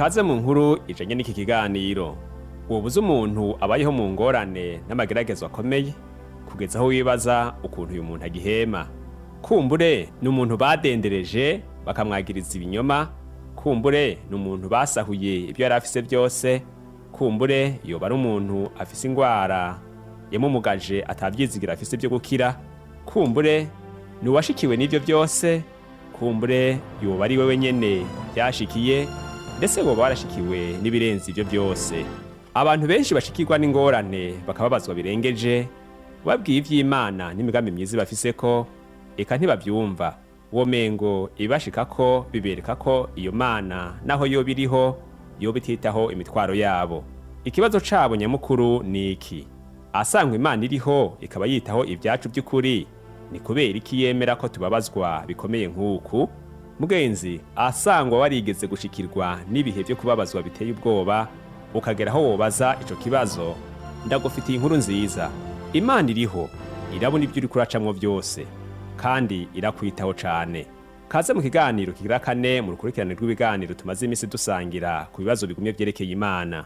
Kaze mu nkuru ijanye n'iki kiganiro. Wobuze umuntu abayeho mu ngorane n'amageragezo akomeye kugeza aho wibaza ukuntu uyu muntu agihema. Kumbure ni umuntu badendereje bakamwagiriza ibinyoma, kumbure ni umuntu basahuye ibyo yari afise byose, kumbure yoba ari umuntu afise ingwara yamumugaje atavyizigira afise byo gukira, kumbure ni uwashikiwe n'ivyo byose, kumbure yoba ari wewe nyene byashikiye, ndetse woba warashikiwe n'ibirenze ivyo byose. Abantu benshi bashikirwa n'ingorane bakababazwa birengeje, babwiye ivy'Imana n'imigambi myiza bafise ko eka ntibavyumva. Womengo ibibashikako bibereka ko iyo Mana naho yoba iriho yoba ititaho imitwaro yabo. Ikibazo cabo nyamukuru ni iki: asangwa Imana iriho ikaba yitaho ibyacu by'ukuri, ni kubera iki yemera ko tubabazwa bikomeye nk'uku? Mugenzi, asangwa warigeze gushikirwa n'ibihe byo kubabazwa biteye ubwoba ukagera aho wobaza ico kibazo, ndagufitiye inkuru nziza. Imana iriho, irabona ibyo uriko uracamwo byose kandi irakwitaho cane. Kaze mu kiganiro kigira kane mu rukurikirane rw'ibiganiro tumaze iminsi dusangira ku bibazo bigumye vyerekeye Imana.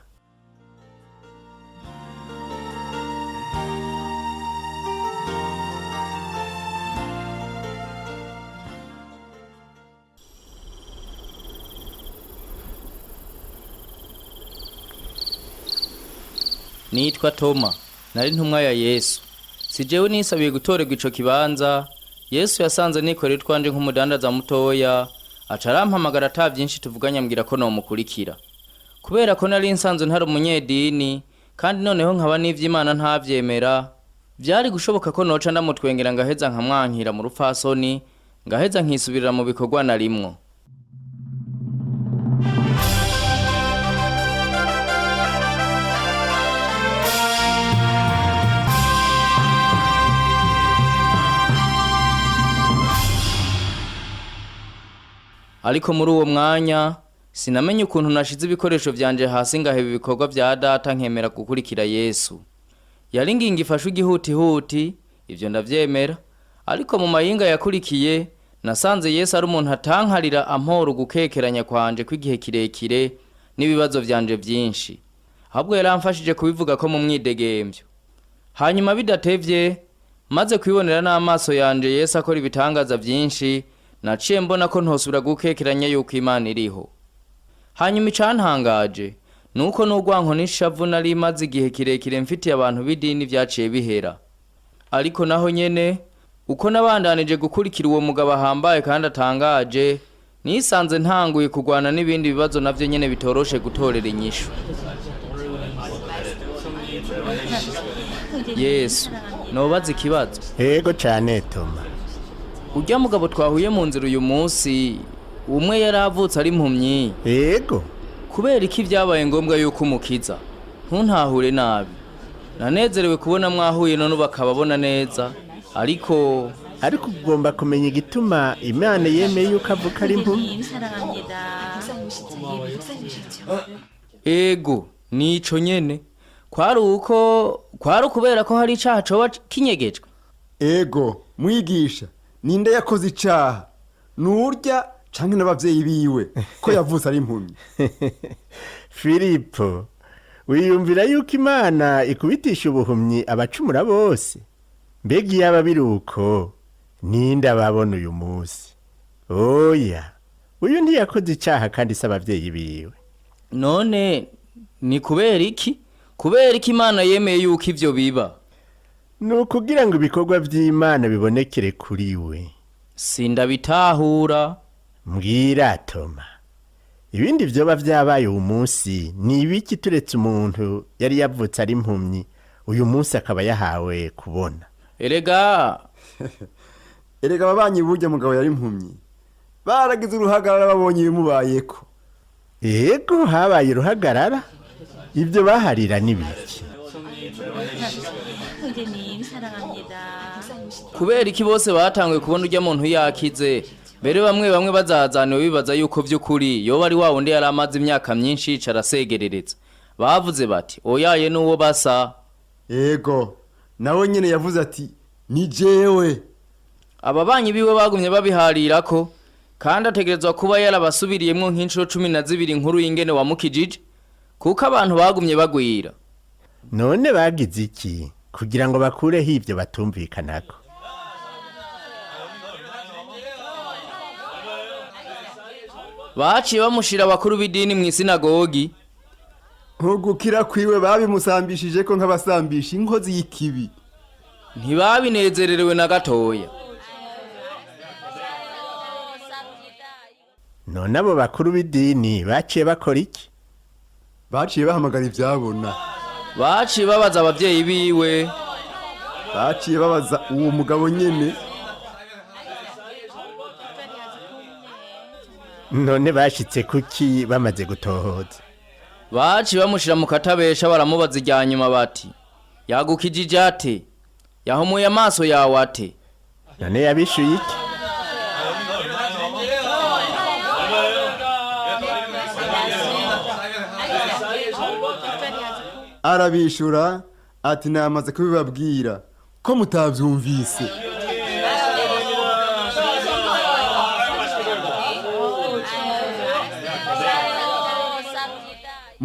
Nitwa Toma, nari ntumwa ya Yesu. Si jewe nisabiye gutorerwa ico kibanza, Yesu yasanze nikorera utwanje nk'umudandaza mutoya, aca arampamagara ata vyinshi tuvuganye ambwira ko nomukurikira. Kubera ko nari nsanzwe ntari umunyedini, kandi noneho nkaba n'ivy'Imana ntavyemera, vyari gushoboka ko noca ndamutwengera ngaheza nkamwankira mu rupfasoni, ngaheza nkisubirira mu bikorwa narimwo. Ariko muri uwo mwanya sinamenye ukuntu nashize ibikoresho vyanje hasi ngaheba ibikorwa vya data nkemera gukurikira Yesu. Yari ingingo ifashe igihutihuti, ivyo ndavyemera, ariko mu mayinga yakurikiye nasanze Yesu ari umuntu atankarira ampora ugukekeranya kwanje kw'igihe kirekire n'ibibazo vyanje vyinshi. Ahubwo yaramfashije kubivuga ko mu mwidegemvyo. Hanyuma bidatevye, maze kwibonera n'amaso yanje Yesu akora ibitangaza vyinshi, naciye mbona ko ntosubira gukekeranya yuko Imana iriho. Hanyuma icantangaje nuko n'urwanko n'ishavu nari maze igihe kirekire mfitiye abantu b'idini vyaciye bihera. Ariko naho nyene uko nabandanije gukurikira uwo mugabo ahambaye kandi atangaje, nisanze ntanguye kurwana n'ibindi bibazo navyo nyene bitoroshe gutorera inyishu. Yesu, nobaza ikibazo. Ego cane Toma. Urya mugabo twahuye mu nzira uyu munsi, umwe yari avutse ari impumyi. Ego. Kubera iki vyabaye ngombwa yuko umukiza? Ntuntahure nabi. Nanezerewe kubona mwahuye none ubu akaba abona neza, ariko Ariko ugomba kumenya igituma Imana yemeye yuko avuka ari impumyi. Ego, nico nyene. Kwari uko kwari ukubera ko hari icaha coba kinyegejwe. Ego, mwigisha, ninde yakoze icaha? Nurya canke n'abavyeyi biwe ko yavutse ari impumyi? Filipo, wiyumvira yuko Imana ikubitisha ubuhumyi abacumura bose? Mbega iyaba biri uko, ninde ababona uyu munsi? Oya, uyu ntiyakoze icaha kandi si abavyeyi biwe. None ni kubera iki? Kubera iki Imana yemeye yuko ivyo biba? Ni ukugira ngo ibikorwa vy'Imana bibonekere kuri we. Sindabitahura. Mbwira Toma, ibindi vyoba vyabaye uyu munsi ni ibiki turetse umuntu yari yavutse ari impumyi uyu munsi akaba yahawe kubona? Erega Erega ababanyi burya mugabo yari impumyi baragize uruhagarara babonye ibimubayeko. Ego, habaye uruhagarara. Ibyo baharira ni biki? Kubera iki bose batanguye kubona urya muntu yakize, mbere bamwe bamwe bazazaniwe bibaza yuko vy'ukuri yoba ari wa wundi yari amaze imyaka myinshi yicara asegerereza. Bavuze bati oyaye n'uwo basa. Ego, nawe nyene yavuze ati ni jewe. Ababanyi biwe bagumye babiharirako. Kandi ategerezwa kuba yarabasubiriyemwo nk'inshuro 12 inkuru y'ingene wamukijije, kuko abantu bagumye bagwira. None bagize iki kugira ngo bakureho ibyo batumvikanako? Baciye bamushira abakuru b'idini mu isinagogi. Ntugukira kwiwe babimusambishije ko nk'abasambisha inkozi y'ikibi. Ntibabinezererewe na gatoya. None abo bakuru b'idini baciye bakora iki? Baciye bahamagara ibyabona. Baciye babaza ababyeyi biwe. Baciye babaza uwo mugabo nyene. None bashitse kuki bamaze gutohoza? Baciye bamushira mu katabesha, baramubaza irya nyuma bati: yagukijije ate? Yahumuye amaso yawe ate? None yabishuye iki? Arabishura ati: namaze kubibabwira ko mutabyumvise.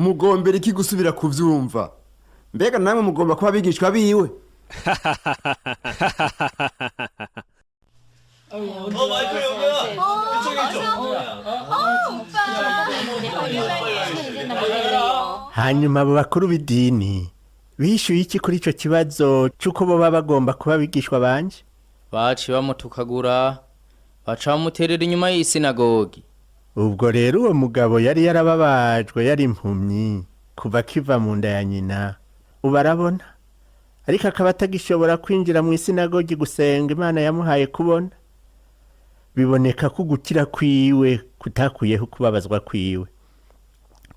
Mugombera iki gusubira kubyumva? Mbega namwe mugomba kuba abigishwa biwe? Hanyuma abo bakuru b'idini bishyuye iki kuri icyo kibazo cy'uko boba bagomba kuba abigishwa banje? Baciye bamutukagura, baca bamuterera inyuma y'isinagogi. Ubwo rero uwo mugabo yari yarababajwe, yari impumyi kuva akiva mu nda ya nyina, ubu arabona, ariko akaba atagishobora kwinjira mu isinagogi gusenga Imana yamuhaye kubona. Biboneka ko ugukira kwiwe kutakuyeho kubabazwa kwiwe.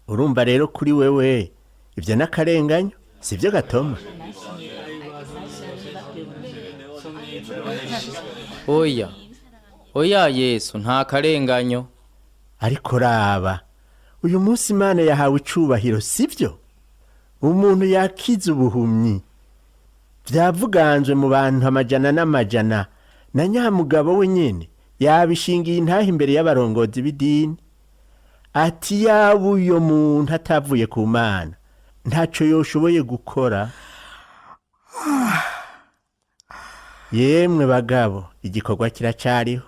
Urumva rero kuri wewe ibyo n'akarenganyo, si byo gatoma? Oya, oya Yesu, nta karenganyo. Ariko raba, uyu munsi Imana yahawe icubahiro, si byo? Umuntu yakize ubuhumyi byavuganzwe mu bantu amajana n'amajana, na nyamugabo we nyene yabishingiye intahe imbere y'abarongozi b'idini, ati yaba uyo muntu atavuye ku Mana ntaco yoshoboye gukora. Yemwe bagabo, igikorwa kiracariho.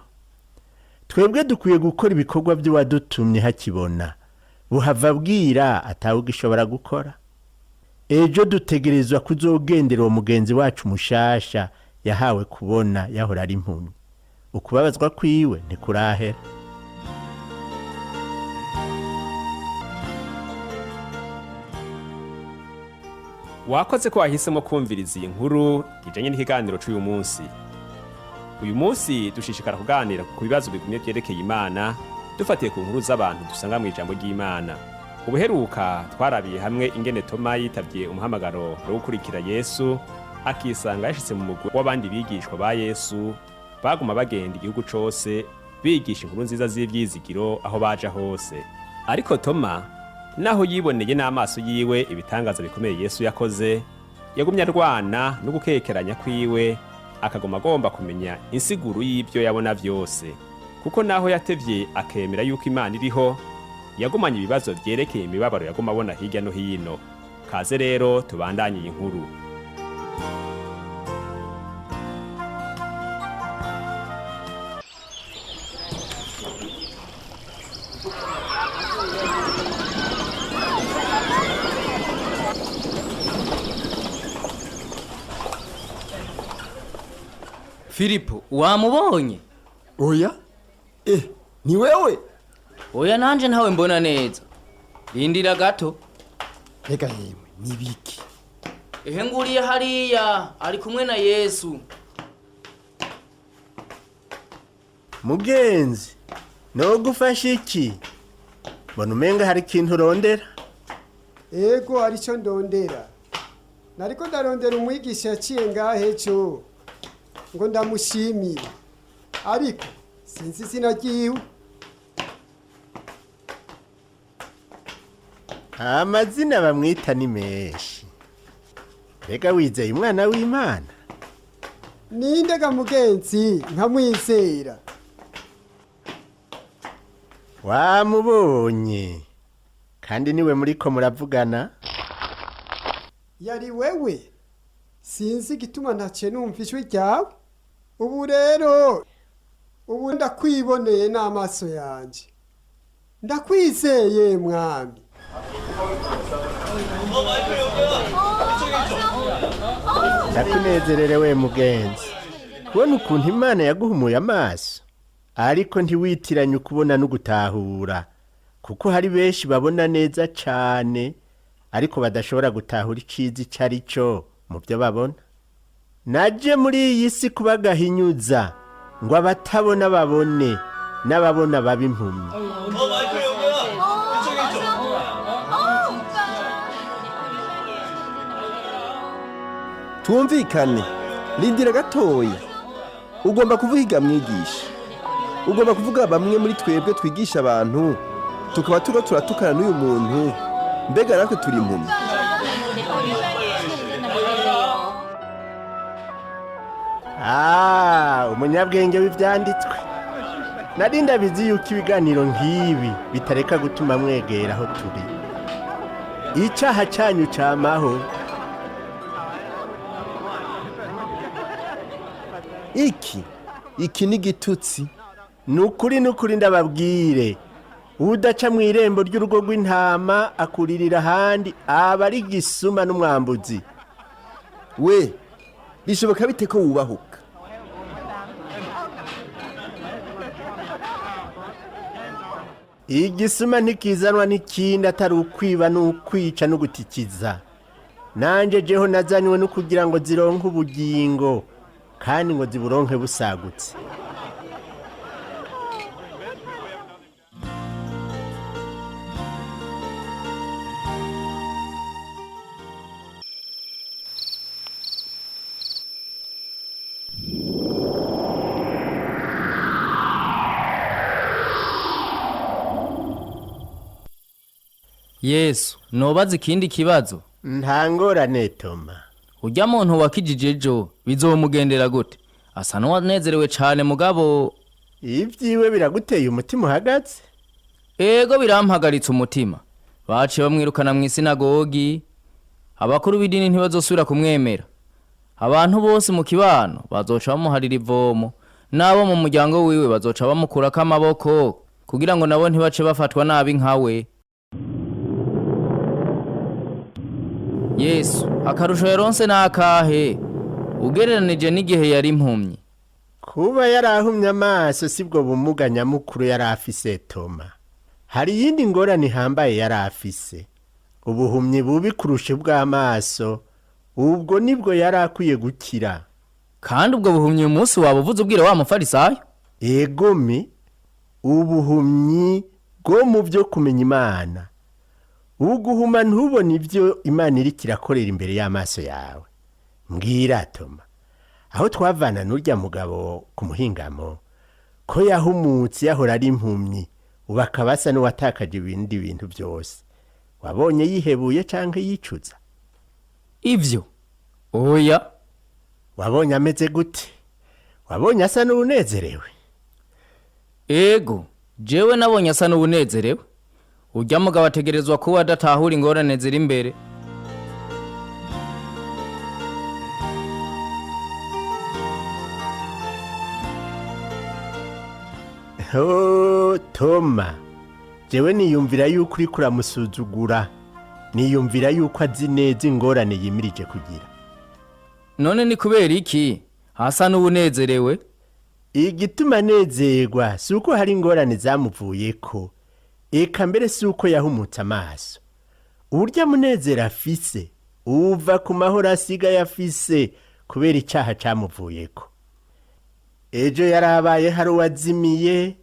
Twebwe dukwiye gukora ibikorwa by'uwadutumye hakibona, buhava bwira atawugishobora gukora. Ejo dutegerezwa kuzogendera uwo mugenzi wacu mushasha yahawe kubona yahora ari impumyi. Ukubabazwa kwiwe ntikurahera. Wakoze ko wahisemo kumviriza iyi nkuru ijanye n'ikiganiro c'uyu munsi. Uyu munsi dushishikara kuganira ku bibazo bigumye vyerekeye Imana, dufatiye ku nkuru z'abantu dusanga mu ijambo ry'Imana. Ubuheruka twarabiye hamwe ingene Toma yitavye umuhamagaro wo gukurikira Yesu, akisanga yashitse mu mugwi w'abandi bigishwa ba Yesu baguma bagenda igihugu cose bigisha inkuru nziza z'ivyizigiro aho baja hose. Ariko Toma, naho yiboneye n'amaso yiwe ibitangaza bikomeye Yesu yakoze, yagumye arwana no gukekeranya kwiwe, akaguma agomba kumenya insiguro y'ibyo yabona vyose. Kuko naho yatevye akemera yuko Imana iriho, yagumanye ibibazo vyerekeye imibabaro yaguma abona hirya no hino. Kaze rero tubandanye iyi nkuru. Filipo, wamubonye? Oya, ni wewe? Oya, nanje ntawe mbona neza. Rindira gato. Reka yemwe, nibiki? Ehe, nguriye hariya ari kumwe na Yesu. Mugenzi, nogufasha iki? Mbona umenga hari ikintu urondera. Ego, arico ndondera. Nariko ndarondera umwigisha yaciye ngahe ejo ngo ndamushimire, ariko sinzi izina ryiwe. Amazina bamwita ni menshi. Mbega wizeye umwana w'Imana? Ninde ga mugenzi nkamwizera? Wamubonye kandi niwe muriko muravugana. Yari wewe? Sinzi igituma ntaciye numva ijwi ryawe. Ubu rero, ubu ndakwiboneye n'amaso yanjye. Ndakwizeye mwami. Ndakunezererewe mugenzi kubona ukuntu Imana yaguhumuye amaso, ariko ntiwitiranye ukubona no gutahura, kuko hari benshi babona neza cane ariko badashobora gutahura iciza ico ari cyo mu byo babona. Naje muri iyi si kubagahinyuza ngo abatabona babone n'ababona babe impumyi. Twumvikane, rindira gatoya. Ugomba kuvuga iga mwigisha, ugomba kuvuga bamwe muri twebwe twigisha abantu tukaba turiko turatukana n'uyu muntu. Mbega natwe turi impumyi? Ah, umunyabwenge w'ivyanditswe, nari ndabizi yuko ibiganiro nk'ibi bitareka gutuma mwegera aho turi. Icaha canyu camaho. Iki ni igitutsi. Nukuri nukuri ndababwire, udaca mu irembo ry'urugo rw'intama akuririra ahandi aba ari gisuma n'umwambuzi. We bishoboka bite ko wubahuka? Igisuma ntikizanwa n'ikindi atari ukwiba n'ukwica n'ugutikiza. Nanje jeho nazanywe no kugira ngo zironke ubugingo, kandi ngo ziburonke busagutse. Yesu, nobaza ikindi kibazo? Nta ngorane, Toma. Urya muntu wakijije ejo bizomugendera gute? Asa n'uwanezerewe cane, mugabo Ibyiwe biraguteye umutima uhagaze? Ego, birampagaritse umutima. Baciye bamwirukana mu isinagogi, abakuru b'idini ntibazosubira kumwemera, abantu bose mu kibano bazoca bamuharira ivomo, n'abo mu muryango wiwe bazoca bamukurako amaboko kugira ngo nabo ntibace bafatwa nabi nkawe. Yesu, akarusho yaronse n'akahe ugereranije n'igihe yari impumyi? Kuba yarahumye amaso sibwo bumuga nyamukuru yari afise, Toma. Hari iyindi ngorane ihambaye yari afise, ubuhumyi bubi kurusha ubw'amaso. Ubwo nibwo yari akwiye gukira. Kandi ubwo buhumyi uyu munsi waba uvuze ubwira wa mufarisayo? Egome, ubuhumyi bwo mu byo kumenya Imana, uguhuma ntubone ibyo Imana iriko irakorera imbere y'amaso yawe. Mbwira Toma, aho twavana n'urya mugabo ku muhingamo, ko yahumutse yahora ari impumyi, ubu akaba asa n'uwatakaje ibindi bintu byose, wabonye yihebuye canke yicuza? Ivyo oya. Wabonye ameze gute? Wabonye asa n'unezerewe? Ego, jewe nabonye asa n'ubunezerewe. Urya mugabo ategerezwa kuba adatahura ingorane ziri imbere. Oh, Toma, jewe niyumvira yuko uriko uramusuzugura. Niyumvira yuko azi neza ingorane yimirije kugira. None ni kubera iki asa n'ubunezerewe? Igituma anezerwa si uko hari ingorane zamuvuyeko, eka mbere si uko yahumutse amaso. Uburyo amunezero afise uva ku mahoro asigaye afise kubera icaha camuvuyeko. Ejo yarabaye hari uwazimiye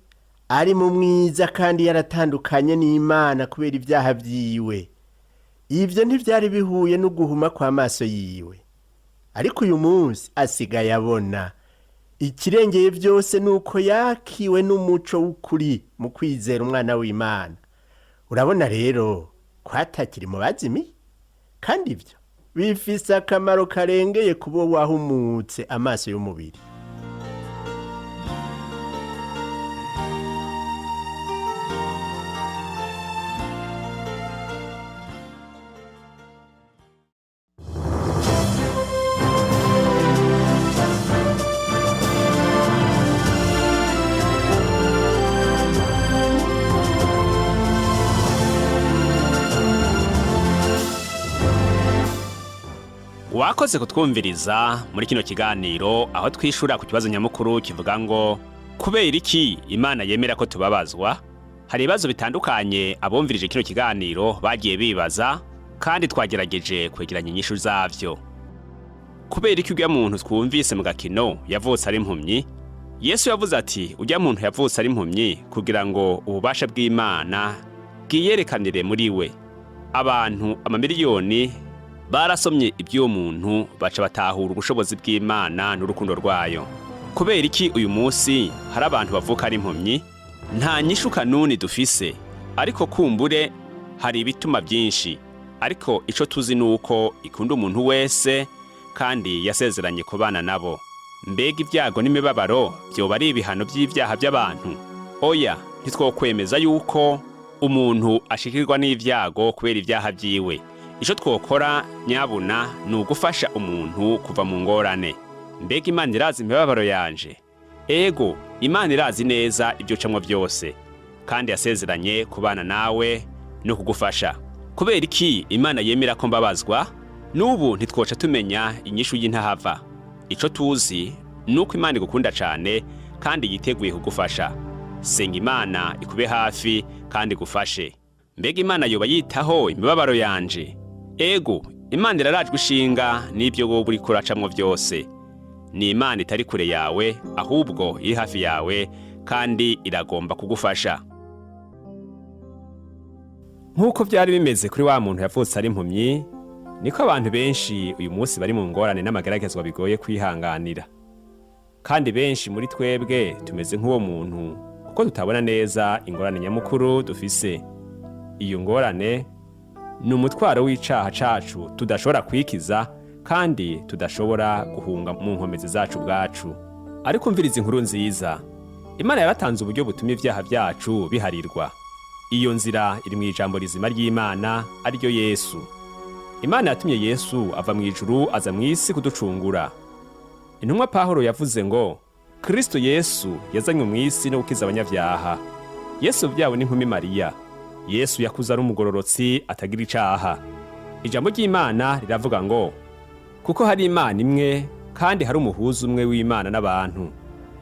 ari mu mwiza kandi yaratandukanye n'Imana kubera ibyaha vyiwe. Ibyo ntivyari bihuye no guhuma kw'amaso yiwe, ariko uyu munsi asigaye abona. Ikirengeye byose ni uko yakiwe n'umuco w'ukuri mu kwizera umwana w'Imana. Urabona rero ko atakiri mu bazimiye, kandi ibyo bifise akamaro karengeye kuba wahumutse amaso y'umubiri. Mwakoze kutwumviriza muri kino kiganiro aho twishura ku kibazo nyamukuru kivuga ngo kubera iki Imana yemera ko tubabazwa. Hari ibibazo bitandukanye abumvirije kino kiganiro bagiye bibaza, kandi twagerageje kwegeranya inyishu zavyo. Kubera iki urya muntu twumvise mu gakino yavutse ari impumyi? Yesu yavuze ati urya muntu yavutse ari impumyi kugira ngo ububasha bw'Imana bwiyerekanire muri we. Abantu amamiliyoni barasomye iby'uwo muntu baca batahura ubushobozi bw'Imana n'urukundo rwayo. Kubera iki uyu munsi hari abantu bavuka ari impumyi? Nta nyishu kanuni dufise, ariko kumbure hari ibituma byinshi. Ariko ico tuzi ni uko ikunda umuntu wese kandi yasezeranye kubana nabo. Mbega ibyago n'imibabaro byoba ari ibihano by'ibyaha by'abantu? Oya, ntitwokwemeza yuko umuntu ashikirwa n'ibyago kubera ibyaha byiwe. Ico twokora nyabuna ni ugufasha umuntu kuva mu ngorane. Mbega Imana irazi imibabaro yanje? Ego, Imana irazi neza ibyo ucamwo byose, kandi yasezeranye kubana nawe no kugufasha. Kubera iki Imana yemera ko mbabazwa? N'ubu ntitwoca tumenya inyishu y'intahava. Ico tuzi ni uko Imana igukunda cane kandi yiteguye kugufasha. Senga Imana ikube hafi kandi igufashe. Mbega Imana yoba yitaho imibabaro yanje? Ego, Imana irarajwe ishinga n'ibyo wowe uriko uracamwo byose. Ni Imana itari kure yawe, ahubwo iri hafi yawe kandi iragomba kugufasha. Nk'uko byari bimeze kuri wa muntu yavutse ari impumyi, niko abantu benshi uyu munsi bari mu ngorane n'amageragezwa bigoye kwihanganira. Kandi benshi muri twebwe tumeze nk'uwo muntu kuko tutabona neza ingorane nyamukuru dufise. Iyo ngorane ni umutwaro w'icaha cacu tudashobora kwikiza kandi tudashobora guhunga mu nkomezi zacu ubwacu. Ariko umviriza inkuru nziza. Imana yaratanze uburyo butuma ibyaha byacu biharirwa. Iyo nzira iri mu ijambo rizima ry'Imana ariryo Yesu. Imana yatumye Yesu ava mu ijuru aza mu isi kuducungura. Intumwa Pawulo yavuze ngo Kristo Yesu yazanywe mu isi no gukiza abanyabyaha. Yesu byawe n'inkumi Mariya. Yesu yakuze ari umugororotsi atagira icaha. Ijambo ry'Imana riravuga ngo kuko hari Imana imwe kandi hari umuhuza umwe w'Imana n'abantu,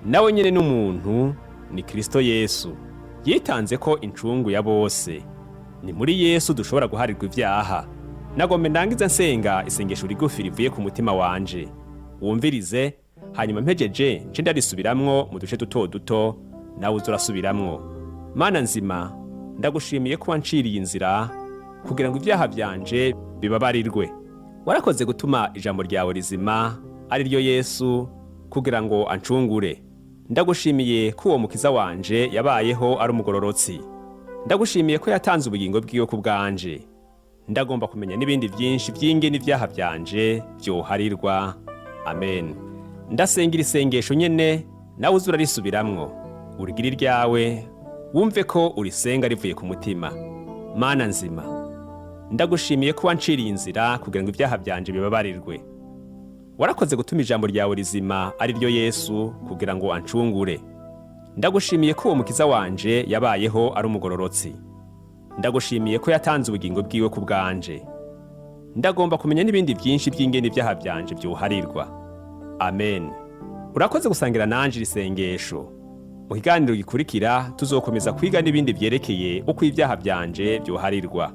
nawe nyene n'umuntu ni Kristo Yesu. Yitanze ko incungu ya bose. Ni muri Yesu dushobora guharirwa ibyaha. Nagombe ndangize nsenga isengesho rigufi rivuye ku mutima wanje. Wumvirize, hanyuma mpejeje nce ndarisubiramwo mu duce duto duto, nawe uze urasubiramwo. Mana nzima, ndagushimiye ko wanciriye inzira kugira ngo ibyaha byanje bibabarirwe. Warakoze gutuma ijambo ryawe rizima ari ryo Yesu kugira ngo ancungure. Ndagushimiye ko uwo mukiza wanje yabayeho ari umugororotsi. Ndagushimiye ko yatanze ubugingo bwiwe ku bwanje. Ndagomba kumenya n'ibindi byinshi by'ingene ibyaha byanje byoharirwa. Amen. Ndasenga iri sengesho nyene, nawe uze urarisubiramwo. Urigire iryawe, wumve ko urisenga rivuye ku mutima. Mana nzima, ndagushimiye ko wanciriye inzira kugira ngo ibyaha byanje bibabarirwe. Warakoze gutuma ijambo ryawe rizima ari ryo Yesu kugira ngo ancungure. Ndagushimiye ko uwo mukiza wanje yabayeho ari umugororotsi. Ndagushimiye ko yatanze ubugingo bwiwe ku bwanje. Ndagomba kumenya n'ibindi byinshi by'ingene ibyaha byanje byuharirwa. Amen. Urakoze gusangira nanje iri sengesho. Mu kiganiro gikurikira tuzokomeza kwiga n'ibindi byerekeye uko ibyaha byanje byuharirwa.